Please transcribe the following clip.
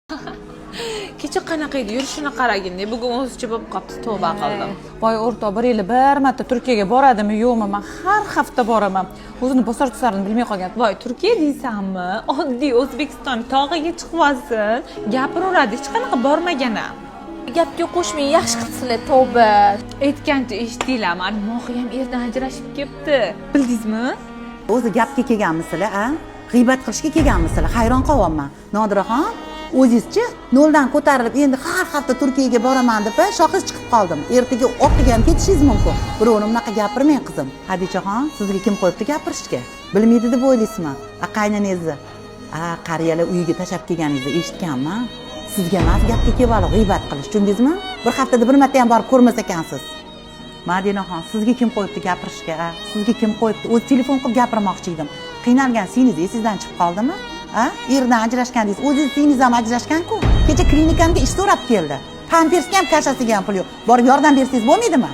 Kecha qanaqa edi, yurishini qaragin, bugun o'zicha bo'lib qolibdi, tavba qildim. Voy o'rtoq, bir yili bir marta Turkiyaga boradimi, yo'qmi? Man har hafta boraman. O'zini bosar tusarini bilmay qolgan. Voy, Turkiya deysanmi? Oddiy O'zbekiston tog'iga chiqib olsin, gapiraveradi, hech qanaqa bormagan ham. Gapga qo'shmang, yaxshi qilibsizlar, tavba. Aytgancha eshitdinglar, mani Mohi ham erdan ajrashib ketdi, bildingizmi? O'zi gapga kelganmisizlar, a? G'iybat qilishga kelganmisizlar? Hayron qolyapman. Nodiraxon, o'zizchi noldan ko'tarilib, endi har hafta Turkiyaga boraman deb shoxingiz chiqib qoldim. Ertaga orqaga ham ketishingiz mumkin. Birovni bunaqa gapirmang, qizim. Hadichaxon, sizga kim qo'yibdi gapirishga? Bilmaydi deb o'ylaysizmi? A, qaynanangizni, a, qariyalar uyiga tashlab kelganingizni eshitganman. Sizga emas gapga kelib olib g'iybat qilish, tushundingizmi? Bir haftada bir marta ham borib ko'rmas ekansiz. Madinaxon, sizga kim qo'yibdi gapirishga, a? Sizga kim qo'yibdi? O'zi telefon qilib gapirmoqchi edim. Qiynalgan singlingiz esingizdan chiqib qoldimi, a? Erdan ajrashgan deysiz, o'zingiz singlingiz ham ajrashgan-ku. Kecha klinikamga ish so'rab keldi. Pampersga ham, kashasiga ham pul yo'q. Borib yordam bersangiz bo'lmaydimi?